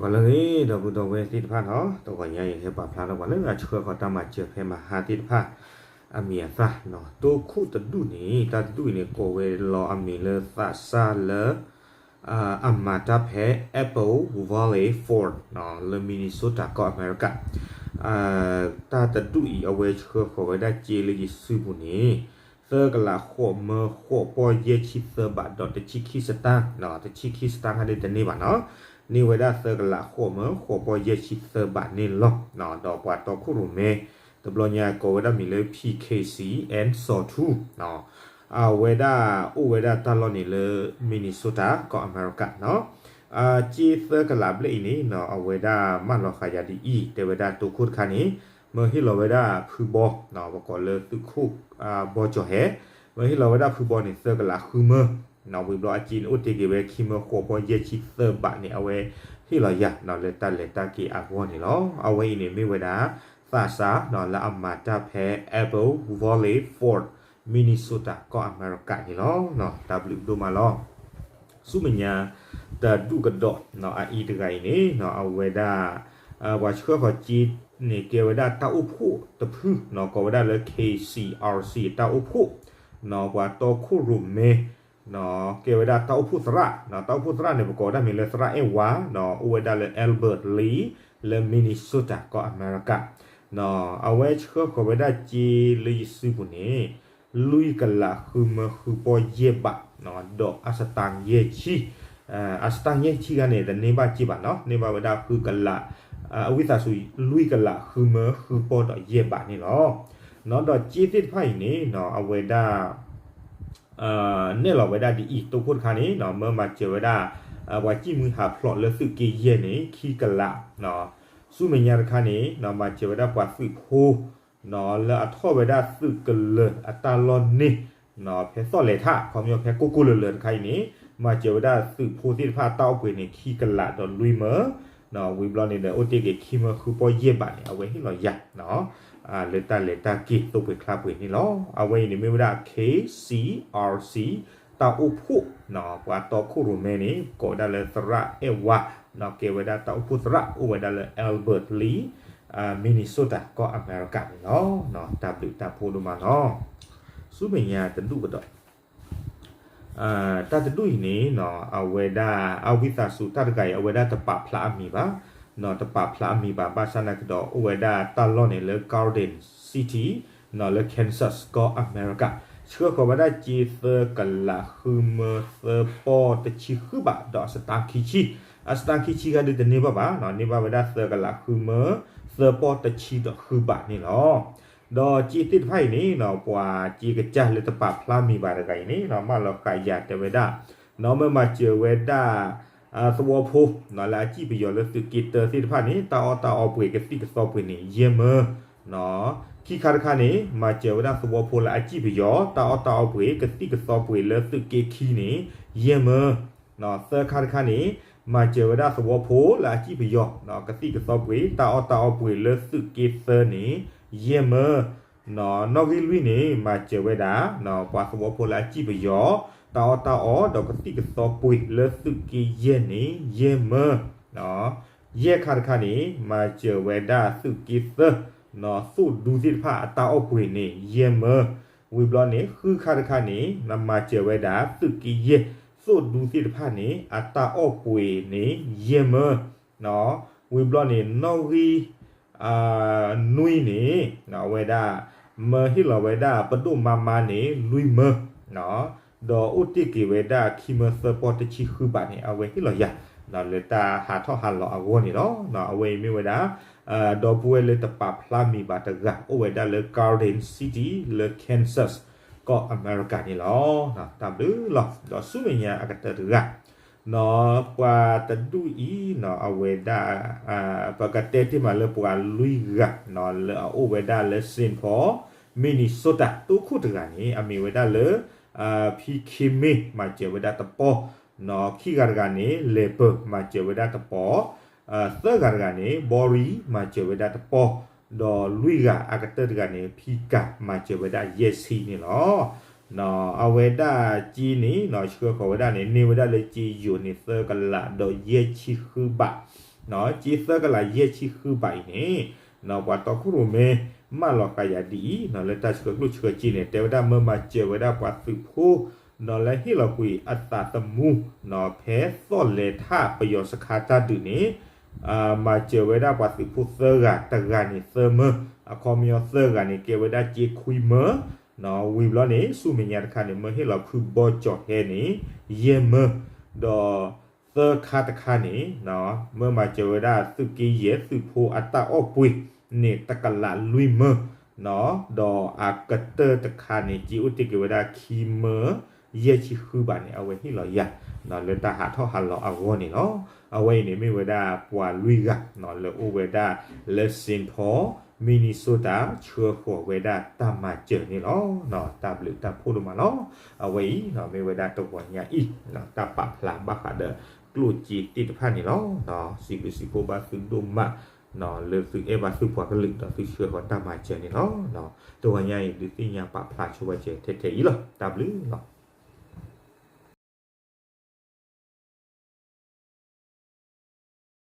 ပှၤလၢအဂ့ၤ ဒီပုၢ်ဒီဝဲၢ်သ့ၣ်တဖၣ်နီၤ, တဂီၤညါအံၤ ဟဲပာ်ဖျါထီၣ်ပှၤလၢအဆှၢဃီၤတၢ်မၤစၢၤဖဲမဟါသ့ၣ်တဖၣ် အမံၤအသၣ်နီၤ, တိခိၣ်တဒူၣ်န့ၣ် တၢ်တဒူၣ်အံၤန့ၣ် ကိးဝဲလီၤအမံၤလၢသးစၢ်လၢ အမၤတၢ်ဖဲ Apple Valley Ford နီၤ လၢ Minnesota ကီၢ်အမဲရကၤ တၢ်တဒူၣ်အံၤ အဝဲဆှၢဃီၤဝဲဒၣ်စ့လၢယစုပူၤန့ၣ် သၢကလးဃိးမၢဃိးပီၢ်ယဲၢ်ဆံသၢဘးဒီးတဆံခံစတၣ်, တဆံခံစတၣ်ခါန့ၣ်တန့ၢ်ဘၣ်နီၤ, န့ၢ်ဝဲဒၣ်သၢကလးဃိးမၢဃိးပီၢ်ယဲၢ်ဆံသၢဘးန့ၣ်လီၤ. ဒီးပှၤတီခိၣ်ရိၣ်မဲ တဘျီညါကိးဝဲဒၣ်မံၤလၢ P K C and Saw Tooth အဝဲဒၣ်အိၣ်ဝဲဒၣ်တၢ်လီၢ်န့ၣ်လၢ Minnesota ကီၢ်အမဲရကၤနီၤ, စ့သၢကလးဘျဲၣ်အံၤန့ၣ်နီၤ အဝဲဒၣ်မၢလီၤဃာ်ယၤဒ်အံၤ တဲဝဲဒၣ်တိခိၣ်တခါန့ၣ် မၢဟ့ၣ်လီၤဝဲဒၣ်ဖုဘီ, ပကိးလၢသုးခိၣ်ဘီကၠီၤဟဲ, မၢဟ့ၣ်လီၤဝဲဒၣ်ဖုဘီန့ၣ် သၢကလးဃုမၢ, ဝံၤဘျီအစ့န့ၣ်အိၣ်တ့ၢ်က့ၤဝဲခံမၢဃိးပီၢ်ယဲၢ်ဆံသၢဘးန့ၣ် အဝဲဟ့ၣ်လီၤယၤလၢတၢ်လဲၤတၢ်က့ၤအဂီၢ်န့ၣ်လီၤ. အဝဲအံၤန့ၣ်မ့ၢ်ဝဲဒၣ် သးစၢ်လၢအမၤတၢ်ဖဲ Apple Valley Ford Minnesota ကီၢ်အမဲရကၤန့ၣ်လီၤ. တၢ်ဘျုးဒိၣ်မးလီၤ. ဆူမဲာ်ညါ တဒူၣ်ကဒီးအအံၤတဂၤအံၤန့ၣ် အဝဲဒၣ် ပှၤဆှၢဃီၤစ့န့ၣ် ကဲဝဲဒၣ်တၢ်အိၣ်ဖှိၣ်တဖု ကိးဝဲဒၣ်လၢ K C R C တၢ်အိၣ်ဖှိၣ်, ပှၤတီခိၣ်ရိၣ်မဲ ကဲဝဲဒၣ်တၢ်အိၣ်ဖှိၣ်သရၣ်, တၢ်အိၣ်ဖှိၣ်သရၣ်န့ၣ် ပကိးဝဲဒၣ်မံၤလၢသရၣ်အဲၣ်ဝါ, အိၣ်ဝဲဒၣ်လၢ Albert Lea လၢ Minnesota ကီၢ်အမဲရကၤ, အဝဲဆှၢဃီၤဝဲဒၣ်စ့လၢယစုပူၤန့ၣ် လွံၢ်ကလးဃုမၢဃုပီၢ်ယဲၢ်ဘး ဒီးအစတါယဲၢ်ဆံ, အစတါယဲၢ်ဆံခါန့ၣ် တန့ၢ်ဘၣ်စ့ဘၣ်နီၤ, န့ၢ်ဘၣ်ဝဲဒၣ်ဃုကလး, အဝံသးစူၤ လွံၢ်ကလးဃုမၢဃုပီၢ်ဒီးယဲၢ်ဘးန့ၣ်လီၤ. ဒီးစ့သ့ၣ်တဖၣ်အံၤန့ၣ် အဝဲဒၣ် နဲၣ်လီၤဝဲဒၣ်ဒ်အံၤ တိခိၣ်တခါန့ၣ် မၢမၤစၢၤဝဲဒၣ် ပှၤစံၣ်မှံဟးဖျိးလၢသုးက့ယဲၢ်န့ၣ် ခံကလး, ဆူမဲာ်ညါတခါန့ၣ် မၤစၢၤဝဲဒၣ်ပှၤသုးဖိ လၢအထီၣ်ဝဲဒၣ်သုးကလၢၤအတၢ်လီၢ်န့ၣ် ဖဲသီၣ်လဲၤထၣ် ခီပညီဖဲကိၢ်ကိၢ်လၢၤလၢၤတခါအံၤန့ၣ် မၤစၢၤဝဲဒၣ်သုးဖိသ့ၣ်တဖၣ်အတၢ်အိၣ်ပှ့ၤန့ၣ် ခံကလးဒီးလွံၢ်မၢ, ဝံၤဘျီန့ၣ်ဒီး အိၣ်တ့ၢ်က့ၤခံမၢဃုပီၢ်ယဲၢ်ဘးန့ၣ် အဝဲဟ့ၣ်လီၤယၤ လၢတၢ်လဲၤတၢ်က့ၤသိပှ့ၤချါပှ့ၤန့ၣ်လီၤ. အဝဲအံၤန့ၣ်မ့ၢ်ဝဲဒၣ် K C R C တၢ်အိၣ်ဖှိၣ်, ပှၤတီခိၣ်ရိၣ်မဲန့ၣ် ကိးဝဲဒၣ်လၢသရၣ်အဲၣ်ဝါ, ကဲဝဲဒၣ်တၢ်အိၣ်ဖှိၣ်သရၣ် အိၣ်ဝဲဒၣ်လၢ Albert Lea Minnesota ကီၢ်အမဲရကၤန့ၣ်လီၤ. တၢ်ဘျုးတၢ်ဖှိၣ်ဒိၣ်မးလီၤ. ဆူမဲာ်ညါတဒူၣ်ကဒီး တၢ်တဒူၣ်အံၤန့ၣ် အဝဲဒၣ်အဝံသးစူၤတၢ်တဂၤအံၤ အဝဲဒၣ်တပာ်ဖျါအမံၤဘၣ်, တပာ်ဖျါအမံၤဘၣ် ဘၣ်ဆၣ်သနာ်က့ဒီး အိၣ်ဝဲဒၣ်တၢ်လီၢ်န့ၣ်လၢ Garden City လၢ Kansas ကီၢ်အမဲရကၤ, ဆှၢဃီၤဝဲဒၣ်စ့သၢကလးဃုမၢသၢပီၢ်တဆံဃုဘး ဒီးအစတါခံဆံ, အစတါခံဆံဂၤဒုးတန့ၢ်ဘၣ်ဘၣ်, န့ၢ်ဘၣ်ဝဲဒၣ်သၢကလးဃုမၢသၢပီၢ်တဆံဒီးဃုဘးန့ၣ်လီၤ. ဒီးစ့သ့ၣ်တဖၣ်အံၤန့ၣ် ပှၤစ့ကစၢ်လၢတပာ်ဖျါမံၤဘၣ်တဂၤအံၤန့ၣ် မၢလီၤဃာ်ယၤတဲဝဲဒၣ် မၢမၤစၢၤဝဲဒၣ် သဝီဖိ လၢအစံၣ်ပယီၤလၢသုးက့တၢသ့ၣ်တဖၣ်န့ၣ် တၢ်အီၣ်တၢ်အီပှ့ၤကသံၣ်ကသီပှ့ၤန့ၣ် ယဲၢ်မၢ, ခံခါတခါန့ၣ် မၤစၢၤဝဲဒၣ်သဝီဖိလၢအစံၣ်ပယီၤ တၢ်အီၣ်တၢ်အီပှ့ၤကသံၣ်ကသီပှ့ၤလၢသုးက့ခံန့ၣ် ယဲၢ်မၢ, သၢခါတခါန့ၣ် မၤစၢၤဝဲဒၣ်သဝီဖိလၢအစံၣ်ပယီၤ ကသံၣ်ကသီပှ့ၤ တၢ်အီၣ်တၢ်အီပှ့ၤလၢသုးက့သၢန့ၣ် ယဲၢ်မၢ, နီၣ်ဂံၢ်လွံၢ်န့ၣ် မၤစၢၤဝဲဒၣ် ပှၤသဝီဖိလၢအစံၣ်ပယီၤ တၢ်အီၣ်တၢ်အီဒီးကသံၣ်ကသီပှ့ၤလၢသုးက့ယဲၢ်န့ၣ် ယဲၢ်မၢ, ယဲၢ်ခါတခါန့ၣ် မၤစၢၤဝဲဒၣ်သုးက့သၢ သိၣ်ဒူသ့ၣ်တဖၣ်အတၢ်အီၣ်ပှ့ၤန့ၣ် ယဲၢ်မၢ, ဝံၤဘျီန့ၣ် ဃုခါတခါန့ၣ် မၤစၢၤဝဲဒၣ်သုးက့ယဲၢ် သိၣ်ဒူသ့ၣ်တဖၣ်န့ၣ် အတၢ်အီၣ်ပှ့ၤန့ၣ် ယဲၢ်မၢ ဝံၤဘျီန့ၣ် နီၣ်ဂံၢ် နွံန့ၣ် အဝဲဒၣ် မၢဟ့ၣ်လီၤဝဲဒၣ်ပဒိၣ်မါမါန့ၣ် လွံၢ်မၢ, ဒီးအိၣ်တ့ၢ်က့ၤဝဲဒၣ်ခံမၢသၢပီၢ်တဆံဃုဘးန့ၣ် အဝဲဟ့ၣ်လီၤယၤ လၢတၢ်ဟးထီၣ်ဟးလီၤအဂီၢ်န့ၣ်လီၤ. အဝဲအံၤမ့ၢ်ဝဲဒၣ် ဒီပုၢ်ဝဲၢ်လၢတပာ်ဖျါမံၤဘၣ်တဂၤ အိၣ်ဝဲဒၣ်လၢ Garden City လၢ Kansas ကီၢ်အမဲရကၤန့ၣ်လီၤ. တၢ်ဘျုးလီၤ. ဒီးဆူမဲာ်ညါအကတၢၢ်တဂၤ ပှၤတဒူၣ်အံၤ အဝဲဒၣ် ပကတဲတ့ၢ်မးလၢပှၤလွံၢ်ဂၤ လၢအအိၣ်ဝဲဒၣ်လၢ Saint Paul Minnesota တိခိၣ်တဂၤန့ၣ် အမ့ၢ်ဝဲဒၣ်လၢ ဖံခ့ မ့ၢ် မၤစၢၤဝဲဒၣ်တပီၢ်, ခံဂၤတဂၤန့ၣ် လဲၤပၢၤ မၤစၢၤဝဲဒၣ်တပီၢ်, သၢဂၤတဂၤန့ၣ် ဘီရံ မၤစၢၤဝဲဒၣ်တပီၢ်, ဒီးလွံၢ်ဂၤအကတၢၢ်တဂၤန့ၣ် ဖံကၤ မၤစၢၤဝဲဒၣ်ယဲၢ်ဆံန့ၣ်လီၤ. အဝဲဒၣ်စ့န့ၣ် ဆှၢဃီၤဝဲဒၣ်န့ၣ် န့ၢ်ဝဲဒၣ်လၢစ့ယိၤန့ၣ် သၢကလးဒီးယဲၢ်ဆံဃုဘး ကၠ့သၢကလးယဲၢ်ဆံဃုဘးအံၤန့ၣ် ပှၤတီခိၣ်ရိၣ်မဲ မၢလီၤဃာ်ယၤဒ်အံၤ လၢတၢ်ဆှၢကျိၣ်ဆှၢစ့န့ၣ် တဲဝဲဒၣ်မၢမၤစၢၤဝဲဒၣ်ပှၤသုးဖိ လၢဟ့ၣ်လီၤကွံာ်အသးသမူ ဖဲသီၣ်လဲၤထၣ်ပယီၤစခါတၢ်ဒုးန့ၣ် မၤစၢၤဝဲဒၣ်ပှၤသုးဖိသၢဂၤ တဂၤန့ၣ်သၢမၢ, အခီပညီသၢဂၤန့ၣ် ကဲဝဲဒၣ်ကၠ့ခွံမၢ, ဝံၤဘျီန့ၣ် ဆူမဲာ်ညါတခါန့ၣ် မၢဟ့ၣ်လီၤဖုဘီကၠီၤဟဲန့ၣ် ယဲၢ်မၢ, ဒီးသၢခါတခါန့ၣ် မၢမၤစၢၤဝဲဒၣ်သုးက့ယဲၢ်သုးဖိအတၢ်အီၣ်ပှ့ၤန့ၣ် တကလးလွံၢ်မၢ, ဒီးအကတၢၢ်တခါန့ၣ် ကၠ့အိၣ်တ့ၢ်က့ၤဝဲဒၣ်ခံမၢ ယဲၢ်ဆံဃုဘးန့ၣ် အဝဲဟ့ၣ်လီၤယၤ လၢတၢ်ဟးထီၣ်ဟးလီၤအဂီၢ်န့ၣ်လီၤ. အဝဲအံၤန့ၣ်မ့ၢ်ဝဲဒၣ်ပှၤလွံၢ်ဂၤ လၢအိၣ်ဝဲဒၣ်လၢ Saint Paul Minnesota ဆှၢဃီၤဝဲဒၣ်တၢ်မၤစၢၤန့ၣ်လီၤ. တၢ်ဘျုးတၢ်ဖှိၣ်ဒိၣ်မးလီၤ. အဝဲအံၤမ့ၢ်ဝဲဒၣ်တဂီၤညါအံၤ တၢ်ပာ်ဖျါဘၣ်ဃးဒီးကျိၣ်စ့သ့ၣ်တဖၣ်န့ၣ်လီၤ. စံးဘျုးစံးဖှိၣ်ဘၣ်သုဒိၣ်မး လၢသုအဲၣ်ဘၣ်သုပှၤကလုာ်ဒီးသုဆှၢဃီၤတၢ်မၤစၢၤန့ၣ်လီၤ. တဂီၤညါအံၤဒုးသ့ၣ်ညါပာ်ဖျါဆိဝဲစဲထဲထဲအံၤလီၤ. တၢ်ဘျုးလီၤ.